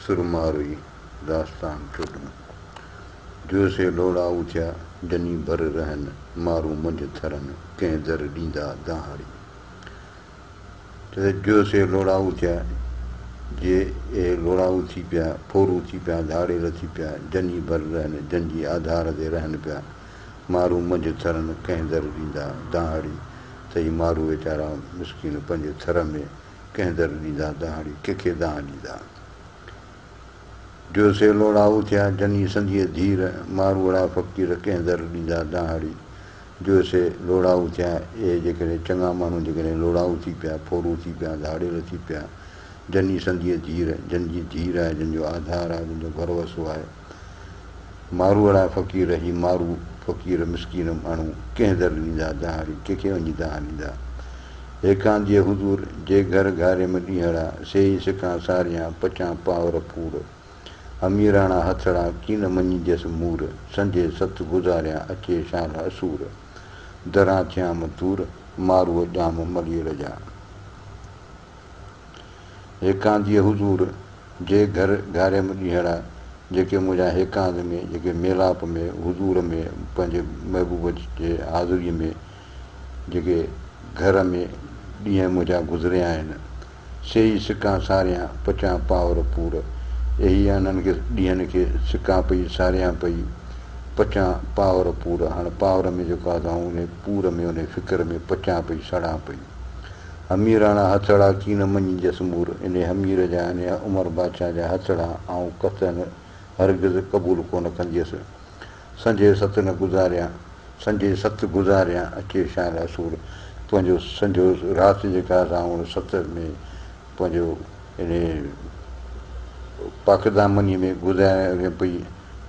سر ماروئي، داستان چوڏهون. جو سي لوڙائو ٿيا، جني ڀر رهن، مارو منجهه ٿرن، ڪنهن در ڏيندا دانهاڙي. ته جو سي لوڙائو ٿيا، جي اهي لوڙائو ٿي پيا، ڦورو ٿي پيا، ڌاڙيل ٿي پيا، جني ڀر رهن، جن جي آڌار تي رهن پيا، مارو منجهه ٿرن، ڪنهن در ڏيندا دانهاڙي. ته هي مارو ويچارا مسڪين پنهنجي ٿر ۾ ڪنهن در ڏيندا دانهاڙي، ڪنهن کي دانهن ڏيندا. جو سي لوڙائو ٿيا، جني سنديء ڌير، ماروئڙا فقير ڪنهن در ڏيندا دانهاڙي. جو سي لوڙائو ٿيا، اهي جيڪڏهن چڱا ماڻهو جيڪڏهن لوڙائو ٿي پيا، ڦورو ٿي پيا، ڌاڙيل ٿي پيا، جني سنديء ڌير، جن جي ڌير آهي، جن جو آڌار آهي، جن جو گهر وسو آهي. ماروئڙا فقير، هي مارو فقير مسڪين ماڻهو ڪنهن در ڏيندا دانهاڙي، ڪنهن کي وڃي دانهن ڏيندا. هيڪانديء حضور، جي گهر گهاريم ڏينهڙا، سي ئي سڪان ساريان، پچان پاور پور. اميراڻا هٿڙا، ڪين مڃينديس مور، سنجهي ست گذاريان، اچي شال اسور. دران ٿيام دور، ماروء ڄام ملير جا. هيڪانديء حضور، جي گهر گهاريم ڏينهڙا، جيڪي منهنجا هيڪاند ۾، جيڪي ميلاپ ۾، حضور ۾، پنهنجي محبوب جي حاضريء ۾، جيڪي گهر ۾ ڏينهن منهنجا گذريا آهن، سي ئي سڪان ساريان، پچان پاور پور. اهي انهن کي ڏينهن کي سڪان پئي، ساريان پئي، پچان پاور پور. هاڻ پاور ۾ جيڪو آهي سو آئون انهي پور ۾، انهي فڪر ۾ پچان پئي، سڙان پئي. هميراڻا هٿڙا ڪين مڃينديس مور. انهي همير جا، انهي عمر بادشاهه جا هٿڙا آئون قطعاً هرگز قبول ڪونه ڪنديس. سنجهي ست نه گذاريان، سنجهي ست گذاريان، اچي شال اسور. پنهنجو سنجهو رات جيڪا سا آئون ست ۾ پنهنجو انهي پاڪدامنيء ۾ گذاريان پئي،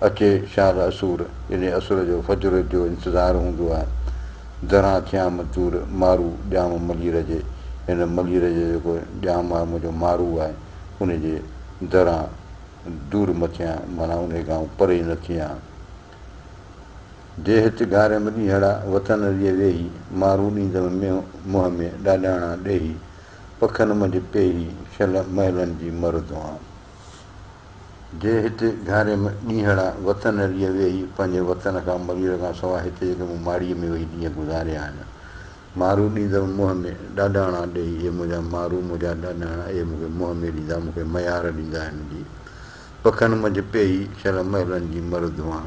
اچي شال اسور. انهي اسور جو فجر جو انتظار هوندو آهي. دران ٿيان متور، مارو ڄام ملير جي. هن ملير جو جيڪو ڄام آهي، منهنجو مارو آهي، ان جي دران دور مٿيان، معنيٰ انهيء کان آئون پري نه ٿيان. جي هت گهاريم ڏينهڙا، وطن ريء ويهي، مارون ڏيندم منهن ۾، ڏاڏاڻا ڏيهي، پکن منجهه پيهي، شل محلن جي مر ڌوئان. جي هت گهاريم ڏينهڙا، وطن ريء ويهي، پنهنجي وطن کان ملير کان سواء هتي جيڪي مون ماڙيء ۾ ويهي ڏينهن گذاريا آهن، مارو ڏيندم منهن ۾، ڏاڏاڻا ڏيئي، اهي منهنجا مارو، منهنجا ڏاڏاڻا، اهي مون کي منهن ۾ ڏيندا، مون کي ميار ڏيندا هن جي. پکن منجهه پيهي، شل محلن جي مر ڌوئان،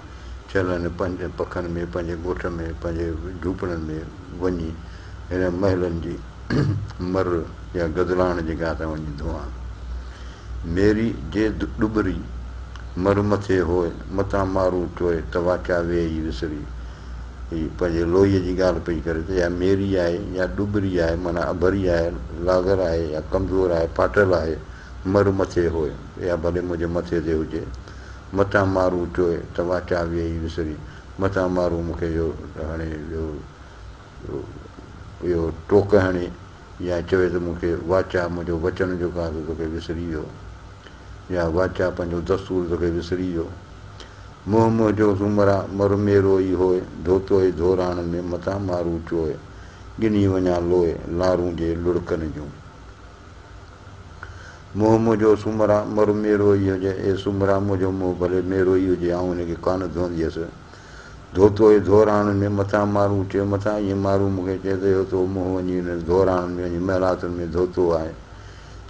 شل هن پنهنجي پکن ۾، پنهنجي ڳوٺ ۾، پنهنجي جهوپڙن ۾ وڃي هن محلن جي مر يا گدلاڻ جي گاهه تان وڃي ڌوئان. ميري جي ڏٻري، مر مٿي هوء، متان مارون چوء، ته واچا ويهي وسري. هي پنهنجي لوئيء جي ڳالهه پئي ڪري ته يا ميري آهي يا ڏٻري آهي معنيٰ اڀري آهي، لاغر آهي يا ڪمزور آهي، ڦاٽل آهي، مر مٿي هوء، اها ڀلي منهنجي مٿي تي هجي. متان مارون چوء ته واچا ويهي وسري، متان مارون مون کي اهو هڻي اهو اهو ٽوڪ هڻي يا چوي ته مون کي واچا منهنجو وچن جيڪو آهي سو توکي وسري ويو يا واچا پنهنجو دستور توکي وسري ويو. منهن منهنجو سومرا، مر ميرو ئي هوء، ڌوتوئي ڌوراڻ ۾، متان مارو چوء، ڳنهي وڃان لوء، لارون جي لڙڪن جون. منهن منهنجو سومرا، مر ميرو ئي هجي، اي سومرا منهنجو منهن ڀلي ميرو ئي هجي، آئون هن کي ڪانه ڌوئنديس. ڌوتوئي ڌوراڻ ۾، متان مارو چئي، متان ائين مارو مون کي چئي ته اهو تو منهن وڃي هن ڌوراڻن ۾ وڃي محلاتن ۾ ڌوتو آهي.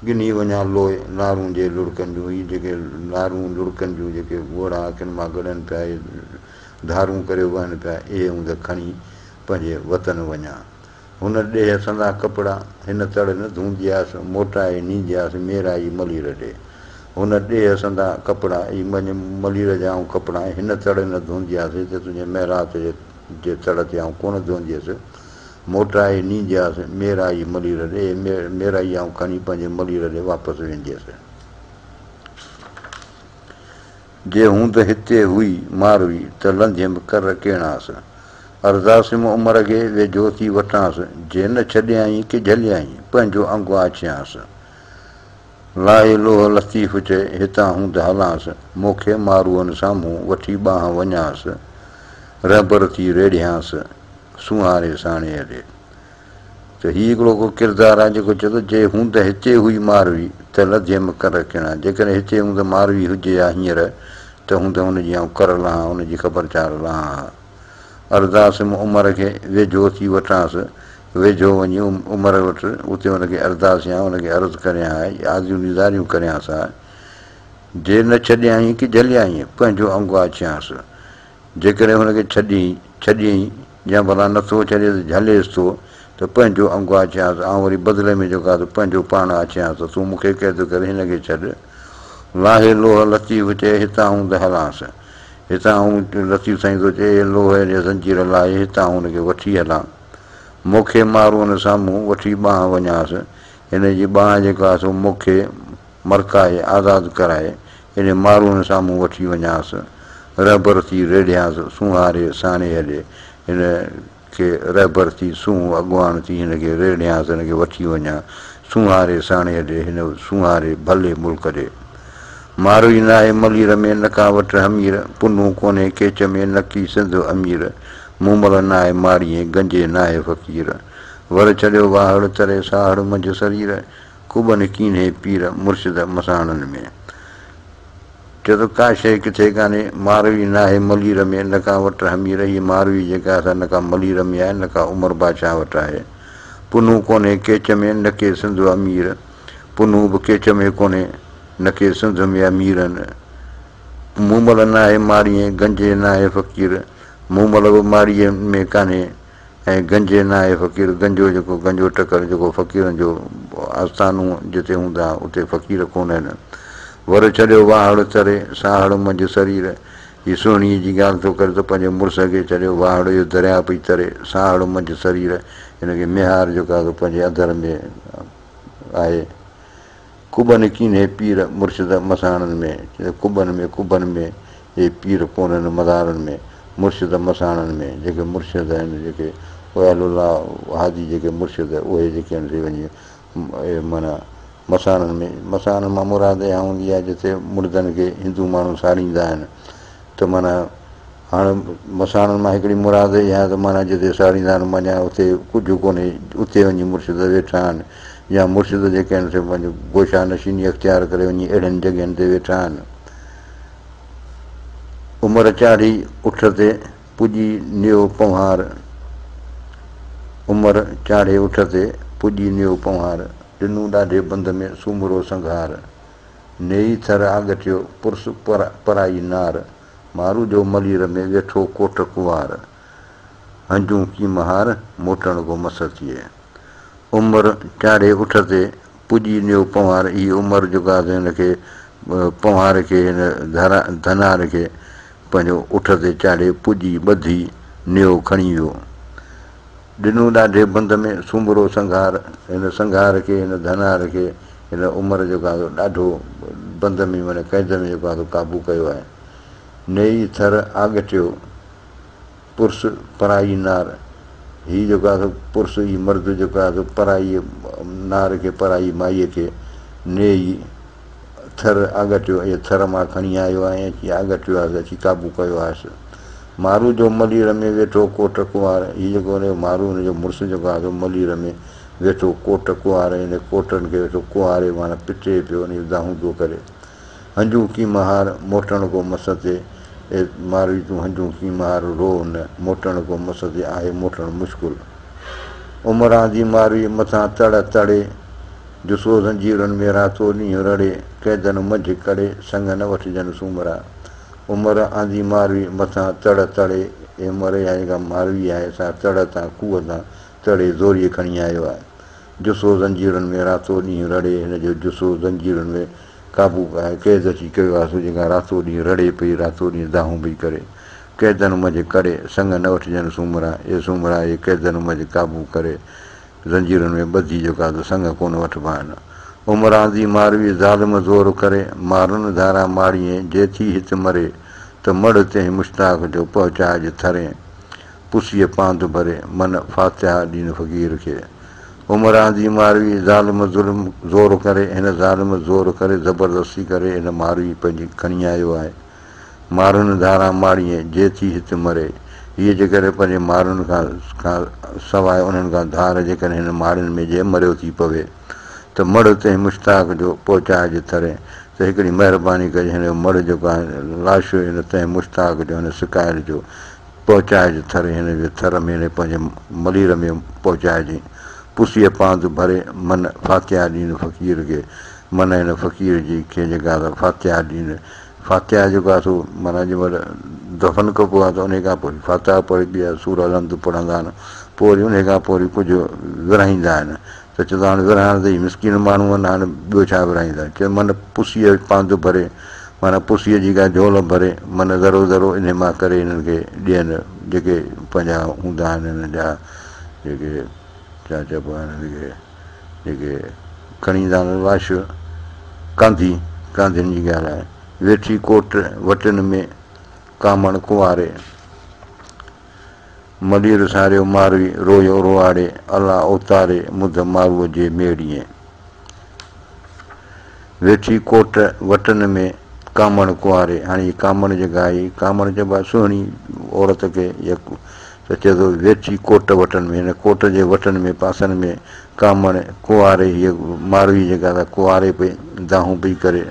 ڳنهي وڃان لوء، لارون جي لڙڪن جون، هي جيڪي لارون لڙڪن جون جيڪي ڳوڙها اکين مان ڳڙن پيا، اهي ڌارون ڪريو وهن پيا، اهي هوند کڻي پنهنجي وطن وڃان. هن ڏيهه سندا ڪپڙا، هن تڙ نه ڌوندياس، موٽائي نيندياس، ميرائي ملير ڏي. هن ڏيهه سندا ڪپڙا، هي منهنجي ملير جا آئون ڪپڙا، هن تڙ نه ڌوندياس، هتي تنهنجي محرات جي تڙ تي آئون ڪونه ڌونديس. موٽائي نيندياس، ميرائي ملير ڏي، ميرائي آئون کڻي پنهنجي ملير ڏي واپس وينديس. جي هوند هتي هئي ماروي، ته لنڌيم ڪر ڪيڻاس. ارداسيم عمر کي، ويجهو ٿي وٺانس، جي نه ڇڏيائين ڪي جهليائين، پنهنجو انگ آڇيانس. لاهي لوهه لطيف چئي، هتان هوند هلانس، مون کي ماروئن سامهون، وٺي ٻانهن وڃانس، رهبر ٿي ريڙهيانس. سونهاري ساڻيهه ڏي. ته هي هڪڙو ڪو ڪردار آهي جيڪو چئي ٿو، جي هوند هتي هئي ماروي، ته لڌيم ڪر ڪيڻا. جيڪڏهن هتي هوند ماروي هجي ها هينئر، ته هوند ان جي آئون ڪر لهان، ان جي خبر چار لهان ها. ارداسم عمر کي ويجهو ٿي وٺانس، ويجهو وڃي عمر وٽ، اتي ان کي ارداسيان، ان کي عرض ڪريان ها، آزيون نيزاريون ڪريانس ها. جي نه ڇڏيائين ڪي جهليائين، پنهنجو انگ آڇيانس. جيڪڏهن هن کي ڇڏيئين، ڇڏيئين، يا ڀلا نٿو ڇڏي ته جهليس ٿو ته پنهنجو انگ آڇيانس، آئون وري بدلي ۾ جيڪو آهي سو پنهنجو پاڻ آڇيانس ته تون مون کي قيد ڪري هن کي ڇڏ. لاهي لوهه لطيف چئي هتان هوند هلانس. هتان هون لطيف سائين ٿو چئي اهي لوهه جا زنجير لاهي هتان هن کي وٺي هلان. مون کي مارون سامهون وٺي ٻانهن وڃانس. هن جي ٻانهن جيڪا آهي سو مون کي مرڪائي آزاد ڪرائي انهي مارون سامهون وٺي وڃانس. رهبر ٿي ريڙهيانس سونهاري ساڻيهه ڏي. هن کي رهبر ٿي سونهون اڳواڻ ٿي هن کي ريڙهيانس هن کي وٺي وڃان سونهاري ساڻيهه ڏي هن سونهاري ڀلي ملڪ ڏي. ماروئي ناهي ملير ۾ نڪا وٽ حمير، پنهون ڪونهي ڪيچ ۾ نڪي سنڌ امير، مومل ناهي ماڙيين گنجي ناهي فقير. ور ڇڏيو واهڙ تري ساهڙ منجهه سرير، ڪوبن ڪينهي پير مرشد مساڻن ۾. چئي ٿو ڪا شيء ڪٿي ڪانهي، ماروي ناهي ملير ۾، نه ڪا وٽ حمير، هيء ماروي جيڪا سا نه ڪا ملير ۾ آهي، نه ڪا عمر بادشاهه وٽ آهي. پنهون ڪونهي ڪيچ ۾، نه ڪي سنڌ امير، پنهون به ڪيچ ۾ ڪونهي، نه ڪي سنڌ ۾ اميرن. مومل ناهي ماڙيين، گنجي ناهي فقير، مومل به ماڙيء ۾ ڪانهي، ۽ گنجي ناهي فقير، گنجو جيڪو گنجو ٽڪر جيڪو فقيرن جو آستانو جتي هوندا اتي فقير ڪونهن. ور ڇڏيو واهڙ تري، ساهڙ منجهه سرير. هي سهڻيء جي ڳالهه ٿو ڪري ته پنهنجي مڙس کي ڇڏيو واهڙ جو درياء پئي تري، ساهڙ منجهه سرير. هن کي ميهار جيڪو آهي سو پنهنجي اندر ۾ آهي. ڪٻن ڪينهي پير مرشد مساڻن ۾، ڪٻن ۾ ڪٻن ۾ اهي پير ڪونهن مزارن ۾، مرشد مساڻن ۾، جيڪي مرشد آهن جيڪي اهل الله هادي جيڪي مرشد اهي جيڪي آهن سي وڃي معنيٰ مساڻن ۾، مساڻن مان مراد اها هوندي آهي جتي مڙدن کي هندو ماڻهو ساڙيندا آهن ته معنيٰ هاڻ مساڻن مان هڪڙي مراد اها ته معنيٰ جتي ساڙيندا آهن معنيٰ اتي ڪجهه ڪونهي اتي وڃي مرشد ويٺا آهن يا مرشد جيڪي آهن سي پنهنجو گوشا نشيني اختيار ڪري وڃي اهڙين جڳهين تي ويٺا آهن. عمر چاڙهي اٺ تي پڄي نيو پنهوار عمر چاڙهي اٺ تي پڄي نيو پنهوار ڏنو ڏاڍي بند ۾ سومرو سنگهار نيئي ٿر آڳٺيو پرس پرائي نار مارو جو ملير ۾ ويٺو ڪوٽ ڪنوار هنجون ڪيمهار موٽڻ ڪو مس ٿئي. عمر چاڙهي اٺ تي پڄي نيو پنهوار هي عمر جيڪو آهي هن کي پنهوار کي هن ڌنار کي پنهنجو اٺ تي چاڙهي پڄي ٻڌي نيو کڻي ويو. ڏنو ڏاڍي بند ۾ سومرو سنگهار هن سنگهار کي هن ڌنار کي هن عمر جيڪو آهي سو ڏاڍو بند ۾ معنيٰ قيد ۾ جيڪو آهي سو قابو ڪيو آهي. نيئي ٿر آڳٽيو پرس پرائي نار، هي جيڪو آهي سو پرس هي مرد جيڪو آهي سو پرائي نار کي پرائي مائيء کي نيئي ٿر آڳٽيو ۽ ٿر مان کڻي آيو آهي ۽ اچي آڳٽيو آهيس اچي قابو ڪيو آهيس. مارو جو ملير ۾ ويٺو ڪوٽ ڪنوار، هي جيڪو هن جو مارو هن جو مڙس جيڪو آهي سو ملير ۾ ويٺو ڪوٽ ڪنوار هن ڪوٽن کي ويٺو ڪنواري معنيٰ پٽي پيو ان جون دانهون پيو ڪري. هنجون ڪي مهار، موٽڻ ڪو مس تي، اي ماروي تون هنجون ڪي مهار، روء نه، موٽڻ ڪو مس تي، آهي موٽڻ مشڪل. عمر آندي ماروي، مٿان تڙ تڙي، جسو زنجيرن ۾ راتو ڏينهن رڙي، قيدن منجهه ڪڙي، سڱ نه وٺجن سومرا. عمر آندي ماروي، مٿان تڙ تڙي، اي عمر اها جيڪا ماروي آهي، سا تڙ تان کوهه تان تڙي زوريء کڻي آيو آهي. جسو زنجيرن ۾ راتو ڏينهن رڙي، هن جو جسو زنجيرن ۾ قابو قيد اچي ڪيو آهي سو جيڪا راتو ڏينهن رڙي پئي، راتو ڏينهن دانهون پئي ڪري. قيدن منجهه ڪڙي، سڱ نه وٺجن سومرا، اي سومرا اهي قيدن منجهه قابو ڪري، زنجيرن ۾ ٻڌي جيڪا ته سڱ ڪونه وٺبا آهن. عمر آندي ماروي، ظالم زور ڪري، مارن ڌارا ماڙيين، جي ٿي هت مري، ته مڙهه تنهن مشتاق جو پهچائج ٿرين. پسيء پاند ڀري، من فاتحه ڏين فقير کي. عمر آندي ماروي، ظالم ظلم زور ڪري، هن ظالم زور ڪري، زبردستي ڪري، هن ماروي پنهنجي کڻي آيو آهي. مارن ڌاران ماڙيين، جي ٿي هت مري. هيء جيڪڏهن پنهنجي مارن کان کان سواء انهن کان ڌار جيڪڏهن هن ماڙين ۾ جي مريو ٿي پوي ته مڙهه تنهن مشتاق جو پهچائج ٿرين ته هڪڙي مهرباني ڪج هن جو مڙهه جيڪو آهي لاش هن تنهن مشتاق جو هن سڪايل جو پهچائج ٿر هن جي ٿر ۾ هن پنهنجي ملير ۾ پهچائجين. پسيء پاند ڀري من فاتحه ڏين فقير کي من هن فقير جي کي جيڪا سا فاتحه ڏين. فاتحه جيڪو آهي سو معنيٰ جنهن مهل دفن ڪبو آهي ته انهي کان پوء فاتحه پڙهبي آهي سورة الحمد پڙهندا آهن پوء وري انهي کان پوء وري ڪجهه ورهائيندا آهن ته چوندا هاڻي ورهائڻ ته هي مسڪين ماڻهو آهن هاڻي ٻيو ڇا ورهائيندا چي من پسيء پاند ڀري معنيٰ پسيء جي ڪا جهول ڀري من ذرو ذرو انهي مان ڪري هنن کي ڏين جيڪي پنهنجا هوندا آهن هنن جا جيڪي ڇا چئبو آهي هنن کي جيڪي کڻي ايندا آهن لاش ڪانڌي ڪانڌين جي ڳالهه آهي ويٺي ڪوٽ وٽن ۾ ڪامڻ ڪنواري ملير ساريو ماروي رويو روئاڙي الله اوتاري مڌ ماروء جي ميڙيين. ويٺي ڪوٽ وٽن ۾ ڪامڻ ڪنواري. هاڻي هي ڪامڻ جيڪا آهي، ڪامڻ چئبو آهي سهڻي عورت کي يا ته چئي ٿو ويٺي ڪوٽ وٽن ۾ هن ڪوٽ جي وٽن ۾ پاسن ۾ ڪامڻ ڪنواري هيء ماروي جيڪا سا ڪنواري پئي دانهون پئي ڪري.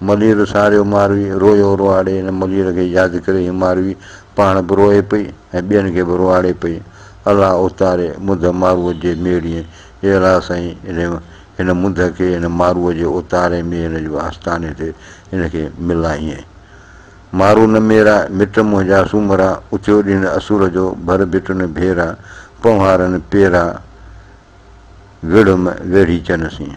ملير ساريو ماروي، رويو روئاڙي، هن ملير کي ياد ڪري هي ماروي پاڻ به روئي پئي ۽ ٻين کي به روئاڙي پئي. الله اوتاري مڌ ماروء جي ميڙيين، اي الله سائين هن مڌ کي هن ماروء جي اوتاري ۾ هن جو آستاني تي هن کي ملائين. مارو نه ميرا، مٽ منهنجا سومرا، اٿيو ڏينهن اسور جو، ڀر ڀٽن ڀيرا، پنهوارن پيرا، ويڙهه م ويڙهيچن سين.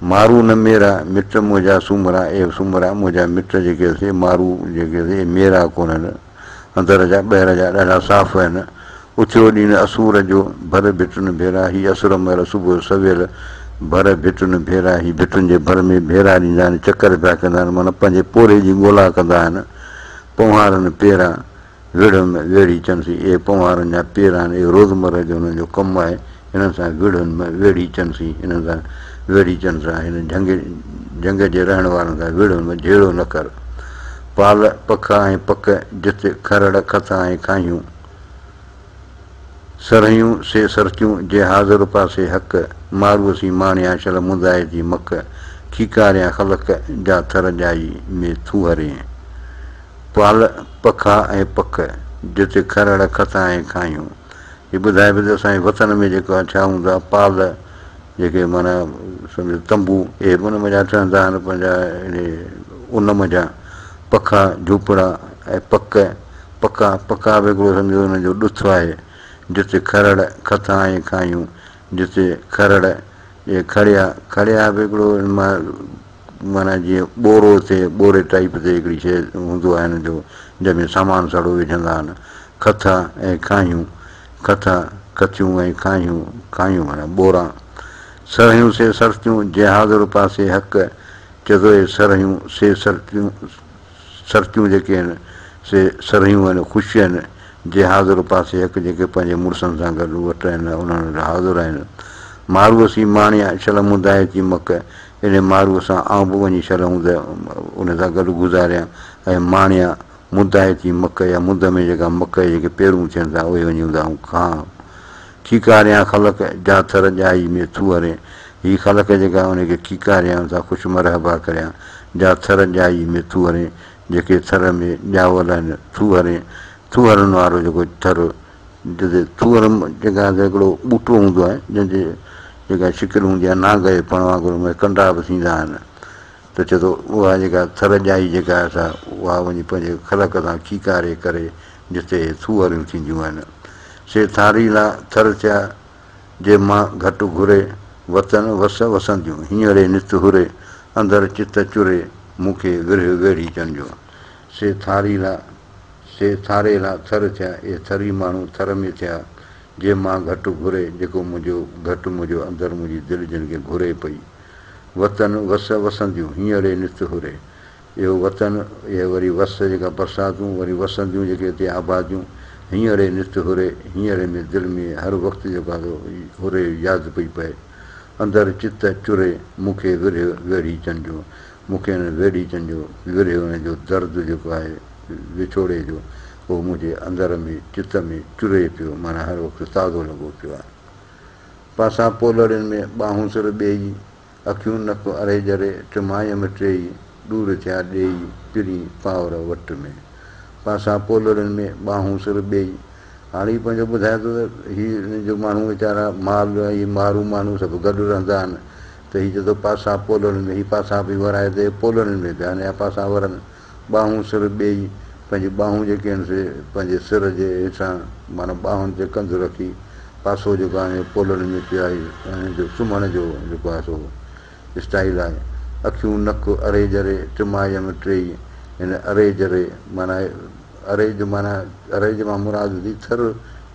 مارو نه ميرا، مٽ منهنجا سومرا، اي سومرا منهنجا مٽ جيڪي سي مارو جيڪي سي اي ميرا ڪونهن، اندر جا ٻهر جا ڏاڍا صاف آهن. اٿيو ڏينهن اسور جو، ڀر ڀٽن ڀيرا، هي اسر مهل صبح جو سويل، ڀر ڀٽن ڀيرا، هي ڀٽن جي ڀر ۾ ڀيرا ڏيندا آهن، چڪر پيا ڪندا آهن، معنيٰ پنهنجي پورهيي جي ڳولا ڪندا آهن. پنهوارن پيرا. ويڙهه ۾ ويڙهيچن سين، اهي پنهوارن جا پير آهن، اهو روزمره جو هنن جو ڪم آهي، هنن سان ويڙهن ۾ ويڙهيچن سين، هنن سان ويڙهيچن سان، هن جهنگ جهنگ جي رهڻ وارن سان ويڙهن ۾ جهيڙو نه ڪر. پال، پکا ۽ پڪ، جت کرڙ، کٿا ۽ کاهيون، سرهيون سي سرتيون، جي حاضر پاسي حق، ماروء سين ماڻيان، شل مندائي ٿي مڪ، کيڪاريان خلق، جا ٿر ڄائي ۾ ٿوهرين. پال، پکا ۽ پک، جتي کرڙ، کٿا ۽ کاهيون. هي ٻڌائي پيو ته اسان جي وطن ۾ جيڪو آهي ڇا هوندو آهي، پال جيڪي معنيٰ سمجهو تنبو اهي به ان منجهان ٺهندا آهن پنهنجا انهي ان منجهان پکا، جهوپڙا ۽ پڪ، پکا، پکا به هڪڙو سمجهو انهن جو ڏٿ آهي، جتي کرڙ، کٿا ۽ کاهيون، جتي کرڙ، اهي کڙيا، کڙيا به هڪڙو ان مان معنيٰ جيئن ٻورو ٿئي، ٻوري ٽائيپ تي هڪڙي شيء هوندو آهي هن جو جنهن ۾ سامان سڙو وجهندا آهن. کٿا ۽ کاهيون، کٿا، کٿيون ۽ کاهيون، کاهيون معنيٰ ٻورا. سرهيون سي سرتيون، جي حاضر پاسي حق، چئي ٿو اهي سرهيون سي سرتيون، سرتيون جيڪي آهن سي سرهيون آهن، خوش آهن، جي حاضر پاسي حق جيڪي پنهنجي مڙسن سان گڏ وٽ آهن، انهن وٽ حاضر آهن. ماروء سين ماڻيان، شل مندائي ٿي مڪ، انهي ماروء سان آئون به وڃي شل هوند ان سان گڏ گذاريان ۽ ماڻيان، مندائي ٿي مڪ يا مند ۾ جيڪا مڪ جي جيڪي پيرون ٿين ٿا، اهي وڃي هوند آئون کان. کيڪاريان خلق، جا ٿر ڄائي ۾ ٿوهرين، هي خلق جيڪا ان کي کيڪاريان، ان سان خوش مرحبا ڪريان، جا ٿر ڄائي ۾ ٿوهرين، جيڪي ٿر ۾ ڄاول آهن، ٿوهرين، ٿوهرن وارو جيڪو ٿر، جتي ٿوهر جيڪا آهي هڪڙو ٻوٽو هوندو آهي، جنهن جي جيڪا شڪل هوندي آهي نانگ جي پڻ وانگر ان ۾ ڪنڊا به ٿيندا آهن ته چئي ٿو اها جيڪا ٿر ڄائي جيڪا آهي سا اها وڃي پنهنجي خلق سان کيڪاري ڪري جتي ٿوهريون ٿينديون آهن سي ٿاريلا ٿر ٿيا جي مان گهٽ گهري، وطن وس وسنديون، هينئڙي نت هري، اندر چت چري، مون کي ورهه ويڙهيچن جو. سي ٿاريلا، سي ٿاريلا ٿر ٿيا، اي ٿري ماڻهو ٿر ۾ ٿيا، جي مان گهٽ گهري، جيڪو منهنجو گهٽ منهنجو اندر منهنجي دل جن کي گهري پئي. وطن وس وسنديون، هينئڙي نت هري. اهو وطن، اهي وري وس جيڪا برساتون، وري وسنديون جيڪي هتي آباديون، هينئڙي نت هري، هينئڙي ۾ دل ۾ هر وقت جيڪو آهي سو هري ياد پئي پئي. اندر چت چري، مون کي ورهيه ويڙهيچن جو، مون کي انهن ويڙهيچن جو ورهيه انهن جو درد جيڪو آهي وڇوڙي جو اهو منهنجي اندر ۾ چت ۾ چري پيو معنيٰ هر وقت تازو لڳو پيو آهي. پاسا پولڙين ۾ ٻانهون سر ٻيئي، اکيون نڪ اري جري، ٽمايم ٽيئي، ڏور ٿيا ڏيئي، پرين پاور وٽ ۾. پاسا پولڙين ۾ ٻانهون سر ٻيئي. هاڻي هي پنهنجو ٻڌائي ٿو ته هي جو ماڻهو ويچارا مال ۽ مارو ماڻهو سڀ گڏ رهندا آهن ته هي چئي ٿو پاسا پولڙين ۾ هي پاسا پئي ورائي ته هي پولڙين ۾ پيا آهن يا پاسا ورن ٻانهون سر ٻيئي پنهنجي ٻانهون جيڪي آهن سي پنهنجي سر جي هيٺان معنيٰ ٻانهن تي ڪنڌ رکي پاسو جيڪو آهي پولڙين ۾ پيو آهي هن جو سمهڻ جو جيڪو آهي سو اسٽائيل آهي. اکيون نڪ اري جري ٽمايم ٽيئي هن اري جري معنيٰ اريج معنيٰ اريج مان مراد ٿي ٿر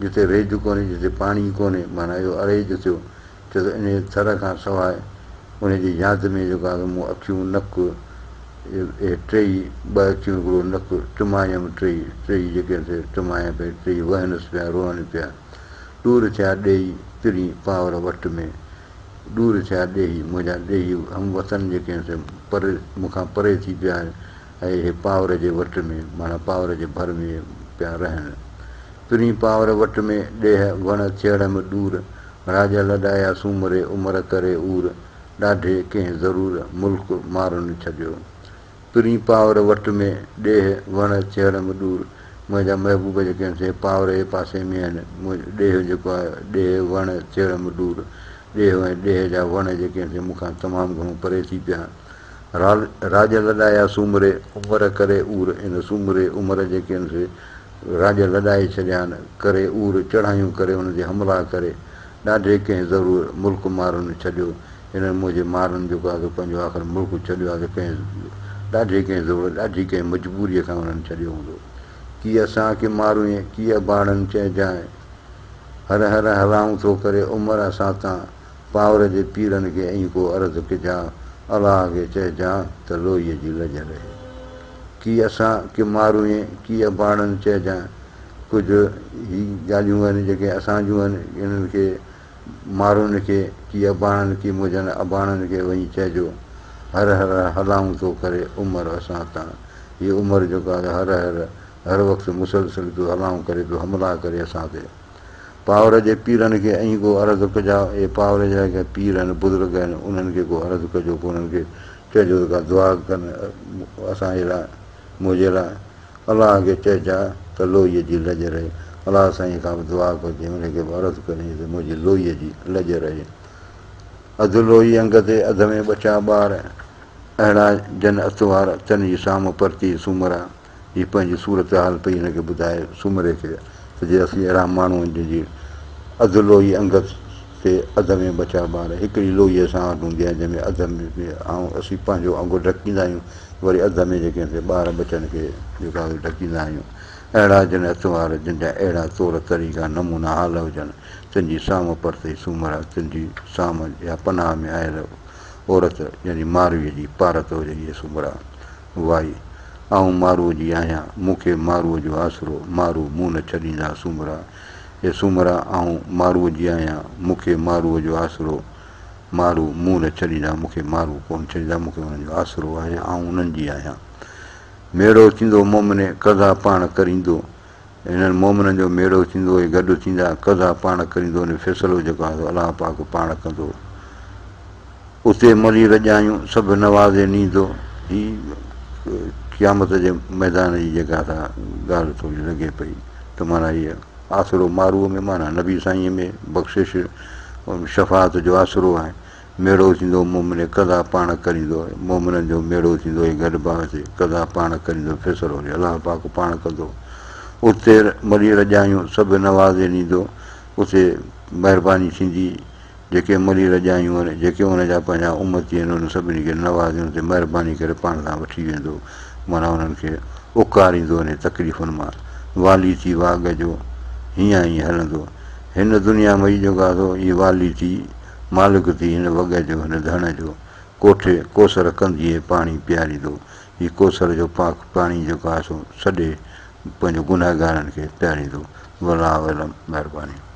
جتي ريج ڪونهي جتي پاڻي ڪونهي معنيٰ اهو اريج ٿيو چئي ٿو انهيء ٿر کان سواء انهيء جي ياد ۾ جيڪو آهي سو مون اکيون نڪ اهي ٽيئي ٻه اکيون هڪڙو نڪ ٽمايم ٽيئي ٽيئي جيڪي آهن سي ٽمايا پئي ٽيئي وهنس پيا روئن پيا ڏور ٿيا ڏيئي پرين پاور وٽ ۾ ڏور ٿيا ڏيهي منهنجا ڏيهي هم وطن جيڪي آهن سي پري مون کان پري ٿي پيا آهن ۽ اهي پاور جي وٽ ۾ معنيٰ پاور جي ڀر ۾ پيا رهن. پرين پاور وٽ ۾ ڏيهه وڻ ٿيڙ م ڏور، راڄ لڏايا سومري عمر ڪري اور، ڏاڍي ڪنهن ضرور ملڪ مارن ڇڏيو. پرين پاور وٽ ۾ ڏيهه وڻ ٿيڙ م ڏور، منهنجا محبوب جيڪي آهن سي پاور جي پاسي ۾ آهن، ڏيهه جيڪو آهي ڏيهه وڻ ٿيڙ م ڏور، ڏيهه ۽ ڏيهه جا وڻ جيڪي آهن سي مون کان تمام گهڻو پري ٿي پيا. راڄ لڏايا سومري، عمر ڪري اور، ان سومري عمر جيڪي آهن سي راڄ لڏائي ڇڏيا آهن، ڪري اور، چڙهايون ڪري انهن تي حملا ڪري، ڏاڍي ڪنهن ضرور ملڪ مارن ڇڏيو، انهن منهنجي مارن جيڪو آهي سو پنهنجو آخر ملڪ ڇڏيو آهي ته ڪنهن ڏاڍي ڪنهن ضرور، ڏاڍي ڪنهن مجبوريء کان انهن ڇڏيو هوندو. ڪي اسان کي ماروئين، ڪي اباڻن چئجانء، هر هر هلائون ٿو ڪري عمر اسان تان. پاور جي پيرن کي ائين ڪو عرض ڪجان، الله کي چئجان ته لوئيء جي لڄ رهي. ڪي اسان ڪي ماروئين، ڪي اباڻن چئجان. ڪجهه هي ڳالهيون آهن جيڪي اسان جون آهن، انهن کي ماروئن کي، ڪي اباڻن ڪي منهنجن اباڻن کي وڃي چئجو. هر هر هلائون ٿو ڪري عمر اسان تان. هي عمر جيڪو آهي هر هر هر وقت مسلسل پيو هلائون ڪري پيو حملا ڪري اسان تي. پاور جي پيرن کي ائين ڪو عرض ڪجاء، اي پاور جا جيڪي پير آهن، بزرگ آهن، انهن کي ڪو عرض ڪجو، ڪو انهن کي چئجو ته ڪا دعا ڪن اسان جي لاء، منهنجي لاء. الله کي چئجاء ته لوئيء جي لڄ رهي. الله سائينء کان به دعا ڪجي، ان کي به عرض ڪجي ته منهنجي لوئيء جي لڄ رهي. اڌ لوئي انگ تي، اڌ ۾ ٻچا ٻار، اهڙا جن اتوار، تن جي سام پرتي سومرا. هي پنهنجي صورتحال پئي هن کي ٻڌائي سومري کي ته جي اسين اهڙا ماڻهو آهيون جن جي اڌ لوئي انگ تي اڌ ۾ ٻچا ٻار هڪڙي لوئي اسان وٽ هوندي آهي جنهن ۾ اڌ ۾ آئون اسين پنهنجو انگ ڍڪيندا آهيون وري اڌ ۾ جيڪي آهن سي ٻار ٻچن کي جيڪو آهي ڍڪيندا آهيون اهڙا جن اتوار جن جا اهڙا طور طريقا نمونا حال هجن تن جي سام پرتي سومرا تن جي سام يا پناهه ۾ آيل عورت يعني مارويء جي پارت هجي اهي سومرا وائي، آئون ماروء جي آهيان، مون کي ماروء جو آسرو، مارو مون نه ڇڏيندا سومرا. اي سومرا، آئون ماروء جي آهيان، مون کي ماروء جو آسرو، مارو مون نه ڇڏيندا، مون کي مارو ڪونه ڇڏيندا، مون کي انهن جو آسرو آهي، آئون انهن جي آهيان. ميڙو ٿيندو مومني، قضا پاڻ ڪريندو. هنن مومنن جو ميڙو ٿيندو، اهي گڏ ٿيندا، قضا پاڻ ڪريندو، يعني فيصلو جيڪو آهي سو الله پاڪ پاڻ ڪندو. اتي ملي رڄايون، سڀ نوازي نيندو. هي قيامت جي ميدان جي جيڪا سا ڳالهه ٿوري لڳي پئي ته معنيٰ هيء آسرو ماروء ۾ معنيٰ نبي سائينء ۾ بخشش شفاعت جو آسرو آهي. ميڙو ٿيندو مومن قضا پاڻ ڪريندو، مومنن جو ميڙو ٿيندو ۽ گڏبا اتي قضا پاڻ ڪريندو، فيصلو وري الله پاڪ پاڻ ڪندو. اتي ملي رڄايون سڀ نوازي نيندو، اتي مهرباني ٿيندي جيڪي ملي رڄايون آهن، جيڪي ان جا پنهنجا امتي آهن، انهن سڀني کي نوازي ان تي مهرباني ڪري پاڻ سان وٺي ويندو، معنيٰ انهن کي اڪاريندو انهي تڪليفن مان، والي ٿي واڳ جو هينئان ئي هلندو. هن دنيا مئي جو گادو ئي والي ٿي مالڪ ٿي هن وڳ جو هن ڌڻ جو ڪوٺي ڪوثر ڪنڌيء پاڻي پياريندو. هي ڪوثر جو پاڪ پاڻي جيڪو آهي سو سڏي پنهنجو گنهگارن کي پياريندو. والله اعلم. مهرباني.